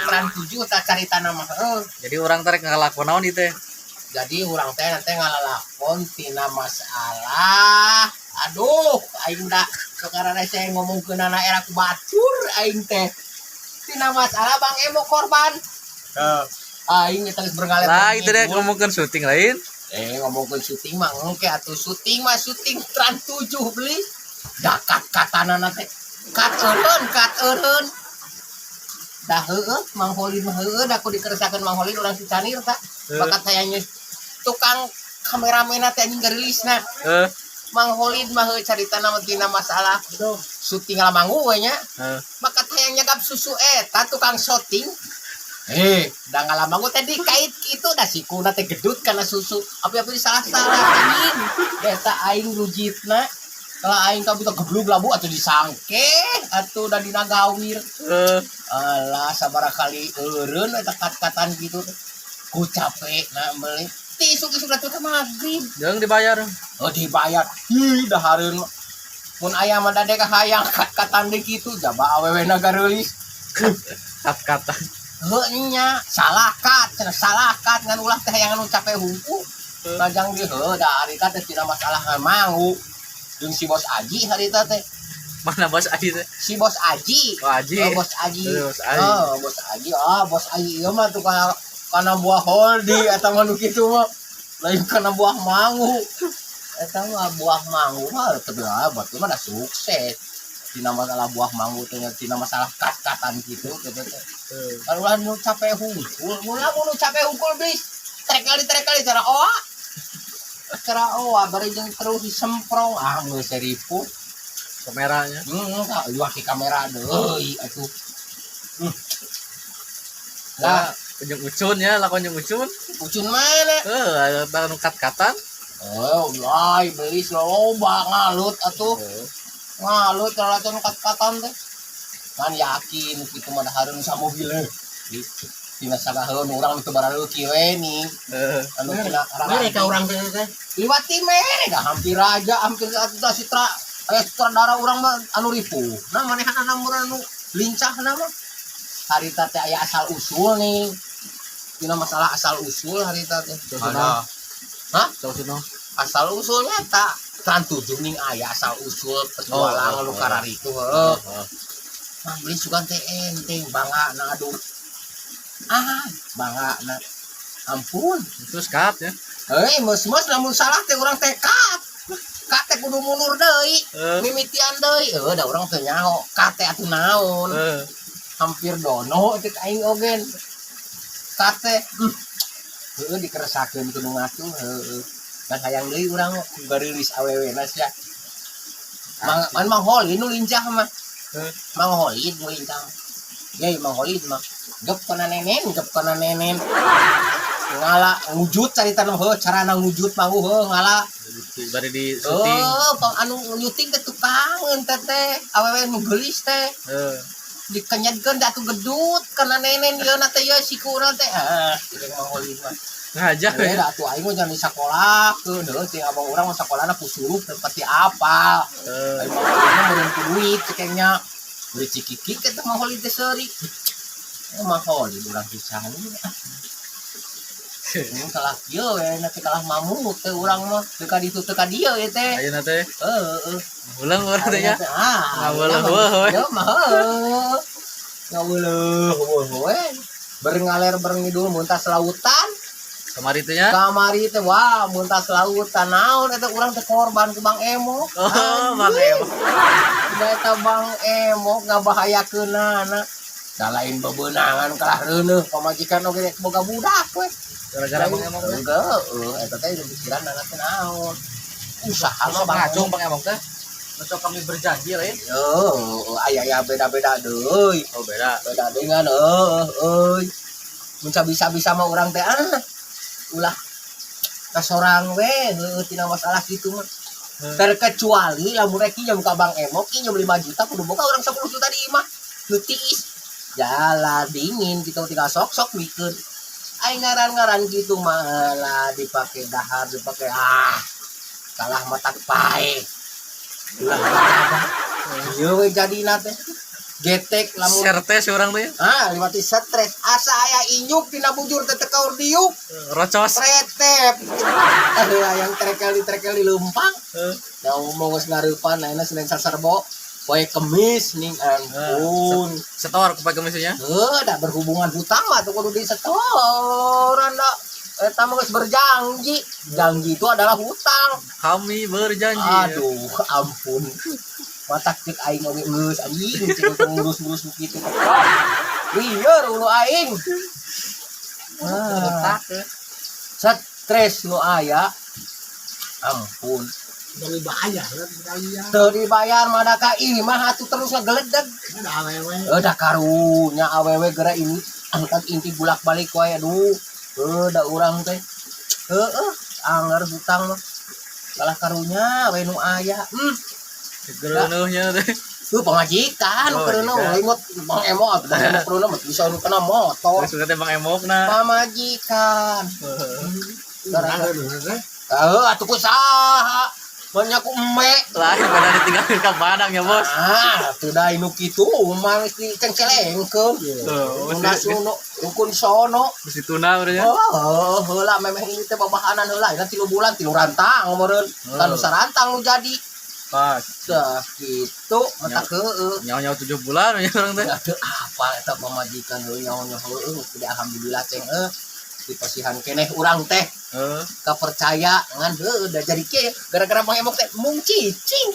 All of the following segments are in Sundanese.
Trans 7 tak carita nama heuh. Jadi urang teh rek ngalakon naon ieu teh? Jadi urang teh nanti ngalalakon tina masalah. Aduh, aing da sekarang saya ngomong ke nana era ku batur aing teh. Tina masalah Bang Emo korban. Aing eta geus berngalet. Lah, itu deh ngomongkeun syuting lain. Eh, ngomongkeun syuting mah engke atuh, syuting mah syuting Trans 7 beli. Dakat katanana teh. Kat eureun, kat eureun. Dah heueuh Mang Holid mah heueuh da ku dikeresakeun Mang Holid urang si Canir ta. Bakat hayangnya tukang kameramen teh anjing garilisna. Mang Holid mah heueuh caritana mah tina masalah syuting lamanggu we nya. Bakat hayang nyagap susu eta tukang syuting. Eh, da ngalamanggu teh dikait kitu da sikuna teh gedut kana susu. Api-api salah-salah anjing. Eta aing rujitna. Kalau aing ka bisa geblug labu atuh disangke atuh da dina gawir. Alah, sabaraha kali eureun eta kat-katan gitu. Ku capek na beli. Ti isuk-isuk atuh teh maghrib. Jeung dibayar. Oh, dibayar. Hi, dahareun mah. Mun aya mah dade kahayang kat-katan deui kitu jaba awewena gareulis. Kat-katan. Heuh nya, salah kat, cenah salah kat ngan ulah teh hayang anu capek hungku. Ngajang di heuh da harita teh tina masalah mangu. Jeung si bos Aji harita teh. Mana bos Aji teh? Si bos Aji. Oh, Aji. Oh, bos Aji. Oh, bos Aji. Oh, bos Aji. Ah, bos Aji ieu mah tuh kana kana buah holdi eta mah nu kitu mah. Lain kana buah mangu. Eta mah buah mangu mah teu batur mah da sukses. Tina masalah buah mangu teh tina masalah kat-katan gitu gitu teh. Kalau ulah nu capek hungkul, mula nu capek hungkul bis. Trek kali cara oa. Cara oa bari jeung terus disemprong ah geus ripuh. Kameranya. Tak liwat di kamera deui atuh. Lah, Lah, jeung ucun ya, lakon jeung ucun. Ucun mana? Eh, ada nu kat-katan. Oh, lai beli loba ngalut atuh. Ngalut kalau kat-katan teh. Kan yakin kitu mah dahareun samobil. Dina sagaheun urang teu baraleuki we nih. Anu tina Mere ka urang teh teh. Liwat ti mere dah hampir aja hampir atuh da sitra aya sutradara urang mah anu ripuh. Nah, manehanna anu lincah mah. Harita teh aya asal usul nih. Dina masalah asal usul harita teh. Ada. Hah? Sausuna. Asal usulnya tak Trans 7 ning aya asal usul petualang Oh, lu oh. kararitu heuh. Mah beli sugan teh enteng bangga na aduh. Ah, bangga na. Ampun. Terus kat ya. Heuy, mos-mos lamun salah teh urang teh kat. Kat teh kudu mundur deui. Mimitian deui. Heuh, da urang teu nyaho. Kat teh atuh naon. Hampir dono cek aing ogen. Kat teh. Heuh dikeresakeun kudu ngatuh heueuh. Dan hayang deui urang gareulis awewe na sia. Mang man Mang Holid nu lincah mah. Mang Holid nu lincah. Yeuh Mang Holid mah. Gep kana nenen, gep kana nenen. Ngala ngujut carita nu heuh carana ngujut mah heuh ngala. Bari di syuting. Oh, pang anu nyuting teh tukangeun teh teh. Awewe nu geulis teh. Dikenyetkeun da atuh gedut kana nenen ieu na teh ieu sikuna teh. Ah, kitu Mang Holid mah. Ngajar Eh, ya. da atuh aing mah jangan disakolahkeun heuh cing abang urang mah sakolahna ku suruh seperti apa. Aing mah mah meureun ku duit cekengnya. Beli cikikik eta Mang Holid teh seuri. Eh, Mang Holid urang pisan. Ini kalah kieu we nanti kalah mamut teh urang mah teu ka ditu teu ka dieu ye teh. Ayeuna teh Heeh. ulang urang teh nya. Ah, Ngaweuleuh we. Ya mah heuh. Ngaweuleuh we. Berngaler berngidul muntas lautan. Kamari teh nya. Kamari teh wah muntas lautan naon eta urang teh korban ku Bang Emo. Oh, Bang Emo. Da eta Bang Emo ngabahayakeunana. Da lain bebeunangan kalah reuneuh pamajikan oge rek boga budak we. Gara-gara Bang Emong teh. Heuh, eta teh pikiran teh naon. Usaha mah Sok Bang ngacung Bang Emong teh. Besok kami berjanji lain. Oh, aya aya beda-beda deui. Oh, beda. Beda dengan heuh euy. Mun bisa-bisa mah urang teh ah. Ulah ka sorang we heueuh tina masalah kitu mah. Terkecuali lamun rek kinjem ka Bang Emok kinjem 5 juta kudu boga urang 10 juta di imah. Nu tiis. Jalan dingin gitu tinggal sok-sok mikeun. Aing ngaran-ngaran gitu malah dipake dahar dipake ah kalah mata pae. Ulah gagabah. Ieu we jadina teh. Getek lamun Serte si urang teh. Ah, liwati stres asa aya inyuk dina bujur teh teu kaur diuk. Rocos. Retep. Aduh, yang trekel di trekel di leumpang. Heeh. Da mau geus ngareupan ayeuna Senin Saserbo poe Kemis ning ampun. Setor ku pakai mesinnya. Heuh, da berhubungan hutang mah tuh kudu disetoran da. Eta mah geus berjanji. Janji itu adalah hutang. Kami berjanji. Aduh, ampun. Matak cek aing oge geus anjing cek ngurus-ngurus kitu. Lieur ulu aing. Ah, stres nu aya. Ampun. Dari bayar kan kalian. Teu dibayar mah da ka imah atuh terus ngageledeg. Ada awewe. Eh, da karunya awewe geura ini angkat inti bulak-balik wae, aduh. Heuh, da urang teh. Heueuh, anggar hutang mah. Kalah karunya we nu aya. Geureuhnya teh. Tuh pamajikan Oh, kereuna majikan. ingot Bang Emo atuh, Bang Emo kereuna mah bisa nu kena motor. Terus teh Bang Emokna. Pamajikan. Gara teh. Heuh, atuh ku saha? Banyak ku eme. Lain pada ditinggalin ka Padang ya, Bos. Ah, tuh da nu kitu mah geus dicengcelengkeun. Tuh, Tuna sono, rukun sono. mesti tuna udah ya. Oh, heula memeh ini teh babahanan heula, ini 3 bulan 3 rantang meureun. Kan sarantang nu jadi. Pas. Dah gitu, matak heueuh. Nyawa-nyawa 7 bulan ya orang teh. Ada apa eta pamajikan heueuh nyaho-nyaho heueuh, geus alhamdulillah ceng heuh. Dipasihan keneh urang teh. Heeh. Kapercaya ngan heueuh da jadi kieu gara-gara Bang Emok teh mung cicing.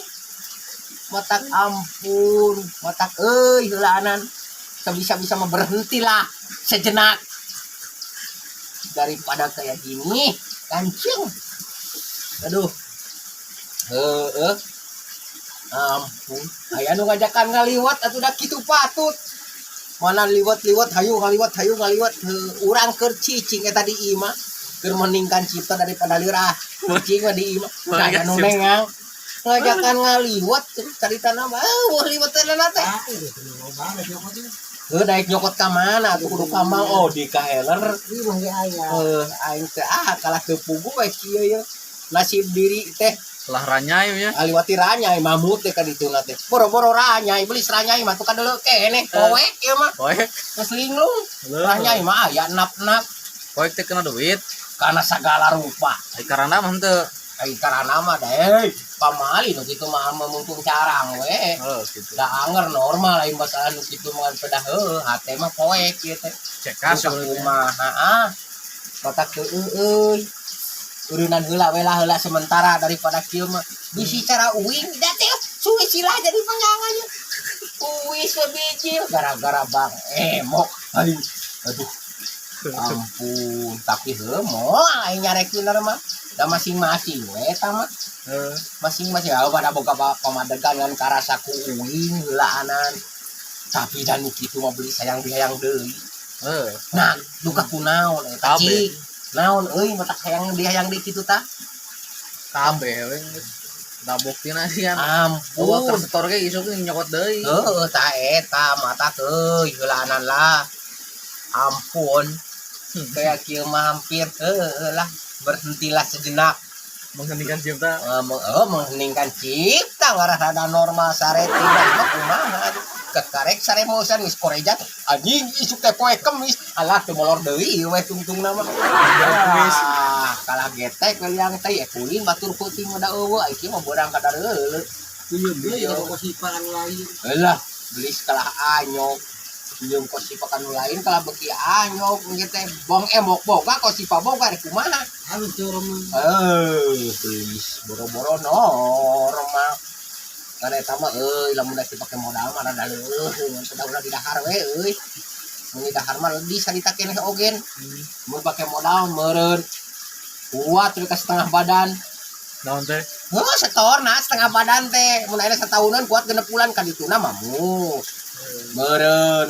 Matak ampun, matak euy heulaanan. Sebisa-bisa mah berhentilah sejenak daripada kayak gini kancing. Aduh. Heeh. Ampun, aya nu ngajakan ngaliwat atuh da kitu patut. Mana liwat-liwat hayu ngaliwat hayu ngaliwat. Heuh, urang keur cicing eta di imah. Keur meningkan cipta daripada lirah. Cicing mah di imah. Aya nu nengang ngajakan ngaliwat caritana mah eueuh liwat teh teh. Ah, itu mau banget ya kok. Heuh, daek nyokot ka mana atuh kudu ka Mang Odi ka Heler. Ini mah ge aya. Heuh, aing teh ah kalah teu pugu we kieu ye. Nasib diri teh Lah ranyai ya. aliwati ranyai mamut teh ka dituna teh. Boro-boro ranyai belis ranyai mah tuh kadeuleu keneh poek ieu mah. Poek. Geus linglung. Ranyai mah aya nap-nap Poek teh kena duit. Karena segala rupa. Ai karana mah henteu. Ai karana mah da euy pamali nu kitu mah memutung carang we. Oh, gitu. Da anger normal lain masalah nu kitu mah pedah heuh hate mah poek ieu teh. Cekas Duka kumaha ah. Matak teu euy. Urunan heula we lah heula sementara daripada kieu mah. Bisi cara uing da teh suwi silah jadi panyangannya. Uwis we bijil gara-gara Bang Emok. Aing aduh. Ampun, tapi heuh moal aing nyarekin mah. Da masing-masing we eta mah. Heeh. Masing-masing ah pada boga pamadegan ngan karasa ku uing heulaanan. Tapi dan nu kitu mah beli sayang dihayang deui. Heeh. Nah, duka kunaon eta Kabeh. cik. Naon euy matak hayang dihayang deui kitu tah? Kabeh we geus. Da buktina sih kan. Eueuh Ampun. keur setor ge isuk ge nyokot deui. Heueuh tah eta matak euy heulaanan lah. Ampun. Kayak kieu mah hampir heueuh lah berhentilah sejenak. Menghentikan cipta. Mengheningkan cipta ngarah rada normal sare tidak mah kumaha kekarek sare mosan geus koreja anjing isuk teh poe Kemis alah teu molor deui we tungtungna mah. Kemis. Ah, kalah getek we liang teh ye kulin batur peuting mah da eueuh ai kieu mah beurang ka dareuleuh. Iya, beli kalau kosipa anu lain. Lah beli kalah anyok pinjem kosipa kanu lain kalah beuki anyok engke teh bong emok boga kosipa boga rek kumaha. Harus dorong. Eh, please, boro-boro normal. Karena eta mah euy lamun dek dipake modal mah rada leueuh, ngan teu ulah didahar we euy. Mun didahar mah lebih sarita keneh ogen. Mun pake modal meureun kuat we ka setengah badan. Naon teh? Heuh, setorna setengah badan teh. Mun aya satahunan kuat 6 bulan ka dituna mah mu. Meureun.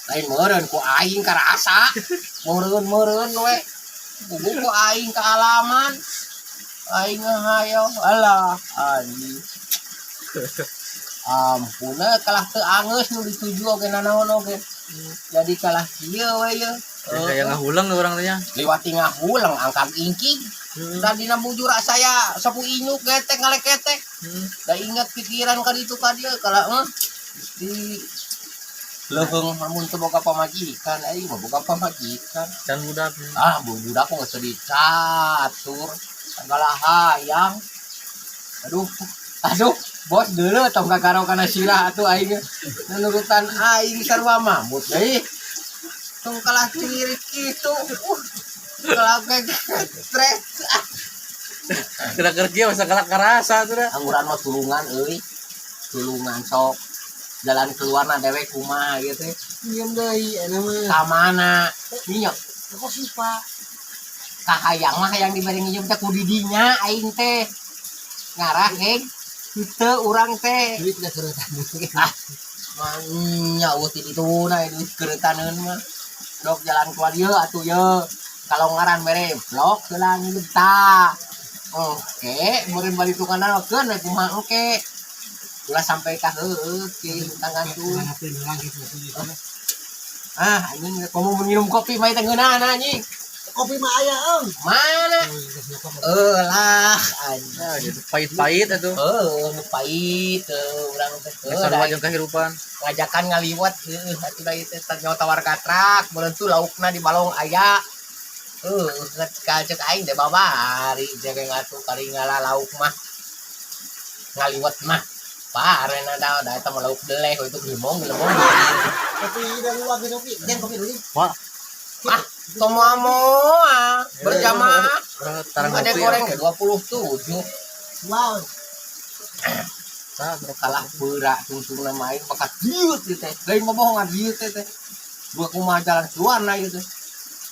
Lain meureun ku aing karasa. Meureun-meureun we. Buku ku aing kaalaman. Aing ngahayo. Alah, anjing. Ampun, eh, kalah teu angeus nu dituju oge nanaon oge. Jadi kalah kieu we ye. Kayak ngahuleng urang teh nya. Liwati ngahuleng angkat ingking. Tadi bujur saya sapu inyuk getek ngaleketek. Da ingat pikiran ka ditu ka dieu kalah di Leuheung mun teu boga pamajikan, aing mah boga pamajikan. Can budak. Ah, budak kok geus dicatur. Segala hayang. Aduh, aduh, bos dulu tong gagaro kana sirah atuh aing nurutan aing sarua mamut deui. Tong kalah ciri kitu. Kalah stres. Ah, Kira kerja masa kalah karasa tuh dah. Angguran mah tulungan euy. Tulungan sok jalan keluarna dewek kumaha ieu teh. Nyium deui eta mah. Ka mana? Minyak Kok sipa? Kahayang mah hayang diberi nginjem teh ku didinya aing teh. Ngarah heg henteu urang teh. Duit da keureutan. Ah, manya eueuh ti dituna duit kereutaneun mah. Dok jalan keluar ieu atuh ye. Kalau ngaran mere blok heula nginjem tah. Oke, meureun balik tukangna keun we kumaha oke. Ulah sampai ka heueuh ki hutang gantung. Ah, anjing komo minum kopi mah teh ngeunahna anjing. Kopi mah aya eung. Mana? Lah anjing. Nah, gitu pahit-pahit atuh. Heuh, nu pahit heuh urang teh. Heuh, Sarua da jeung kehidupan. Ngajakan ngaliwat heuh atuh da ieu teh nyawa tawar gatrak, meureun tuh laukna di balong aya. Heuh, cek aing teh babari jege ngatuh karingala lauk mah. Ngaliwat mah. Parena da da eta mah lauk deleh itu gelemong gelemong. Kopi da luar gitu kopi. Jangan kopi dulu. Wah, Ah, tomoa moa berjamaah. urang tarang Ada ngopi. goreng ke 27. Wow. Tah, Kalah berak tungtungna mah aing bakat diut ieu teh. Lain bohongan diut teh teh. Dua kumaha jalan keluar na ieu teh.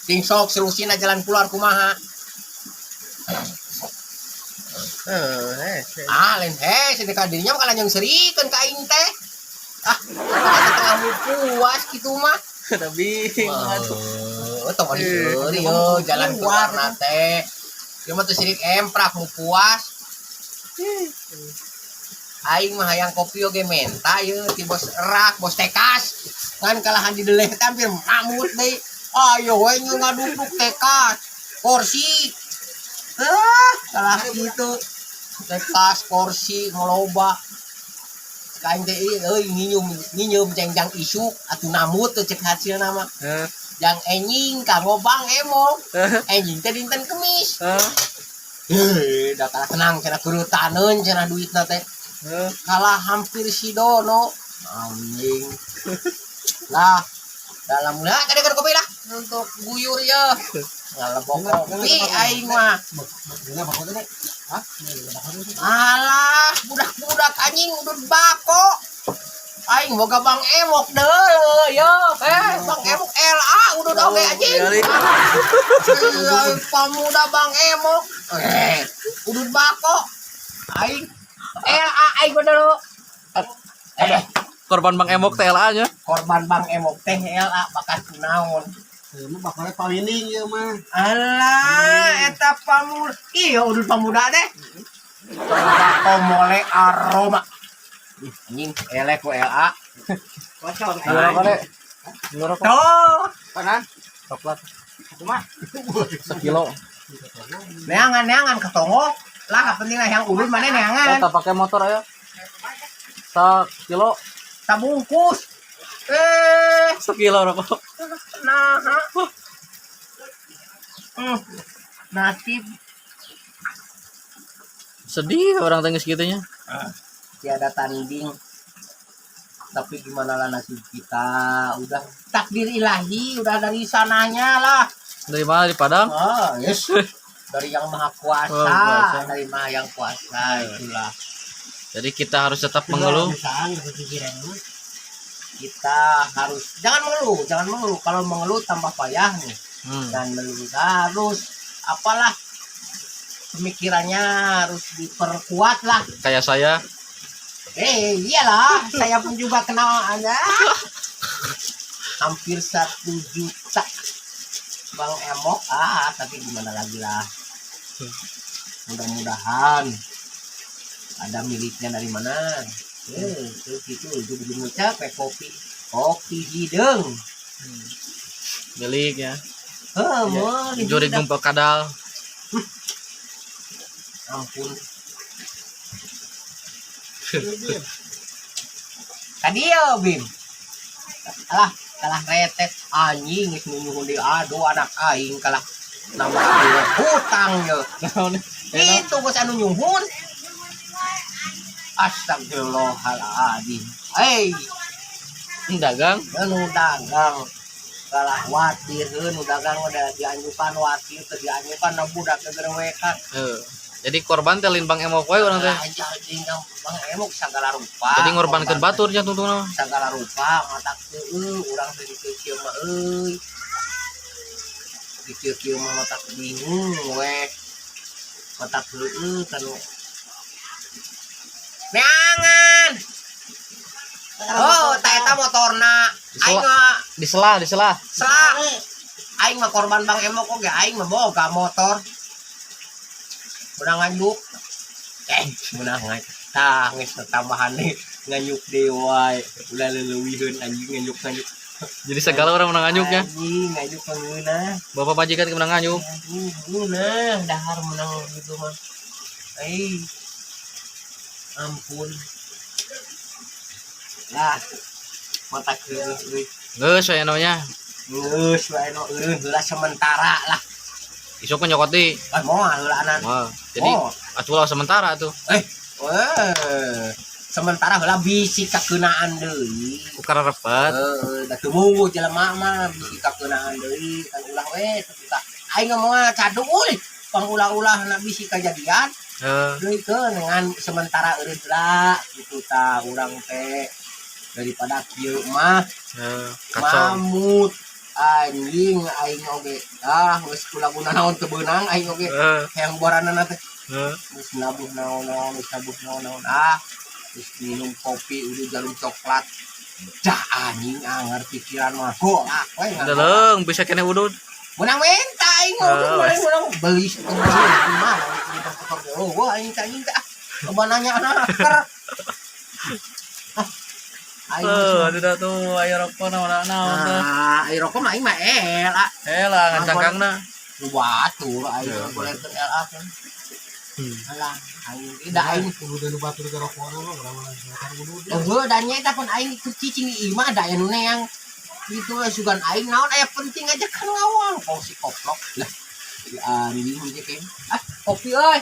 Ting sok solusina jalan keluar kumaha. Eh, eh. Ah, lain he, sedekah dirinya mah kalah jeung serikeun ka aing teh. Ah, setengah mu puas kitu mah. Tapi aduh. Oh, tong diseuri yo jalan keluar na teh. Ieu mah teu sirik emprak mu puas. Aing mah hayang kopi oge menta ye ti bos erak, bos tekas. Ngan kalahan di deleh teh hampir mamut deui. Ayo we ngaduduk tekas. Kursi. Ah, kalah kitu. Tekas kursi ngoloba. Kain teh euy nyinyum nyinyum jengjang isuk atuh namut teh cek hasilna mah. Eh, Jang enjing kanggo Bang Emok. eh, Enjing teh dinten Kemis. eh, Heuh, da kalah tenang cenah kereutaneun cenah duitna teh. Eh. Kalah hampir si Dono. Anjing. Lah, dalam lah kadang kopi lah untuk guyur ya. Ngalebok kopi aing mah. Enggak bakal teh. Hah? Alah, budak-budak anjing udut bako. Aing boga Bang Emok deuleu yo. Eh, Bang Emok LA udut oge anjing. Kali. Iya, pemuda Bang Emok. Eh, udut bako. Aing LA aing dulu. Eh, Korban Bang Emok TLA nya. Korban Bang Emok teh LA bakat kunaon. Ieu mah bakalnya pawining ieu mah. Alah, eta pamuda. Iya, udut pamuda deh. Bako mole aroma. Ih, anjing, elek ku LA. Kocok. Rokok deh. Rokok. Tuh, Kanan. Coklat Kumaha? sekilo. Neangan neangan ketonggo. Lah, penting lah yang udut mana neangan. Kita pakai motor ayo. Sekilo, Sabungkus. Eh, sekilo rokok. Nah. Nasib Sedih orang tengah segitunya. Tiada tanding. Tapi gimana lah nasib kita, udah takdir ilahi, udah dari sananya lah. Dari mana, di Padang? Oh, yes. Dari yang maha kuasa, Oh, kuasa. Dari maha yang kuasa itulah. Jadi kita harus tetap mengeluh. Bisaan kepikiran mah. Kita harus jangan mengeluh, jangan mengeluh. Kalau mengeluh tambah payah nih. Dan mengeluh harus apalah pemikirannya harus diperkuat lah. Kayak saya. Eh, iyalah, saya pun juga kenal Anda. Hampir 1 juta Bang Emok. Ah, tapi gimana lagi lah. Mudah-mudahan ada miliknya dari mana. Eh, terus itu belum capek kopi. Kopi hidung. Milik ya. Heh, Iya. meuli Juri hidung. gumpal kadal. Ampun. Tadi ya, Bim. Alah, kalah retet anjing geus nyuhun deui, aduh, anak aing kalah nambah deui hutang ye. Naon? Itu geus anu nyuhun. Astagfirullahaladzim. Hei, Dagang. Anu dagang kalah watir heuh, nu dagang udah dianjukan watir teu dianjukan na budak teh gerewekan. Heuh. Jadi korban teh lain Bang Emok we urang teh. Aja anjing Bang Emok segala rupa. Jadi ngorbankeun Korban batur nya tungtungna. Segala rupa matak heueuh urang teh dikieu mah euy. Dikieu mah matak bingung we. Matak heueuh kanu neangan. Oh, ta eta motorna. Aing mah Disela, disela. Salah. Aing mah korban Bang Emok oge, aing mah boga motor. Menang nganyuk. Menang nganyuk. Tah geus tambahan nih nganyuk deui wae. Ulah leuwihkeun anjing nganyuk-nganyuk. Jadi segala orang menang nganyuknya. Anjing nganyuk ngeunah. Bapak majikan ke menang nganyuk. Anjing ngeunah dahar menang gitu mah. Eh. Ampun. Lah. Mata keueuh euy. Geus we namanya. Geus wae no eureun heula sementara lah. Isuk mah nyokot di. Ah moal heulaanan. Wah, jadi Oh. atuh lah sementara tuh. Eh, sementara heula bisi kakeunaan deui. Ku kararepet. Heeh, da teu mungguh jelema mah bisi kakeunaan deui kan ulah we teu tah. Aing moal cadu euy. Pangulah-ulah na bisi kajadian Heeh. deui ke dengan sementara eureun heula gitu tah urang teh daripada kieu mah. Heeh, kacau. Mamut anjing aing oge ah geus kulaguna naon teu beunang aing oge hayang boranana teh geus nabuh naon-naon, geus nabuh naon-naon, ah geus minum kopi udah jarum coklat dah anjing anger pikiran mah golak we. Deleng bisa kene udud. Menang menta aing mah Oh, menang menang beli setengah mana di motor. Oh wah, aing teh anjing teh ah coba nanya anak ker ah aing Eh, aduh dah tuh ayo rokok naon naon teh. Nah, aing rokok mah aing mah el ah. Eh lah ngancangkangna. Nu batur aing Ya. mah golerkeun LA kan. Alah, aing tidak aing Kudu nu batur ke rokokna mah urang mah kan kudu. Heuh, dan nya eta pun aing keur cicing di imah da aya nu neang. Gitu we sugan aing naon aya penting aja kan ngawang kong si koplok. Lah, si anjing ieu teh. Ah, kopi euy.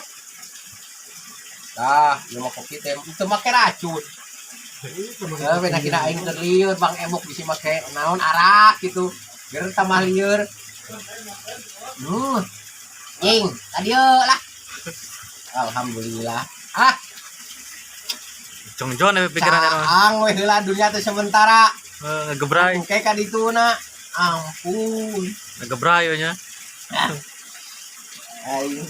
Tah, ieu mah kopi teh teu make racun. Heuh, beda kira aing keur lieur Bang Emok bisi make naon arak gitu. Biar tambah lieur. Jing, tadi lah. Alhamdulillah. Ah, Jongjon we pikiran eta mah. Caang we heula dunya teh sementara. Heuh, ngegebray, Engke ka dituna. Ampun. Ngegebray we nya. Aing.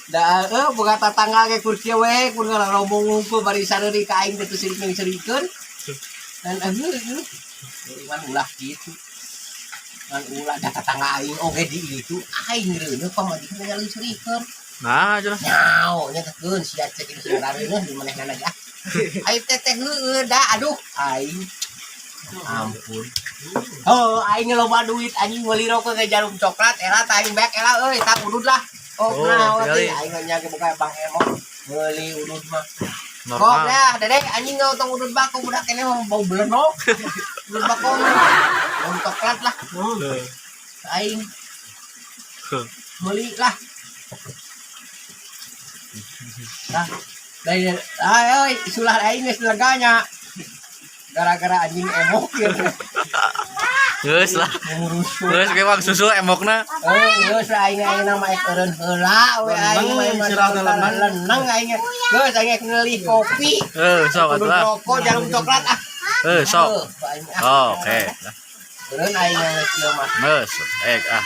Da eh boga tatangga ge kursi we kun ngomong ngumpul bari sareuri ka aing teh teu sirik serikeun. Dan eh ngan ulah gitu. Ngan ulah da tatangga aing oge di itu aing reuneuh pamajikan nyalin serikeun. Nah, aja lah. Nyao nya keun sia cek ini sia reuneuh di manehna aja. Aing teh teh heueuh da aduh aing. Ampun. Oh, aing loba duit anjing meuli rokok ke jarum coklat era tah aing bek era euy tak udud lah. Oh, Oh, nah, tinggali. aing nya ge buka Bang Emok meuli udud mah. Kok Normal. dah, dedek anjing nggak utang udud bako budak kene mah bau belenok. Udud bako bau coklat lah. Heuh. Aing Heuh. meuli lah. Nah, dari ayo sulah aing geus leganya. Gara-gara anjing emok gitu. Geus lah. Ngurus. Geus ge wang susu emokna. Eh, geus lah aing aing nama ek eureun heula we aing mah Leneng, sirah teh leneng. Leneng aing. Geus aing ek ngeulih kopi. Heuh, sok atuh lah. Rokok jarum coklat ah. Heuh, sok. Heuh, aing ah. Oh, oke. Eureun aing geus kieu mah. Geus, eh ah.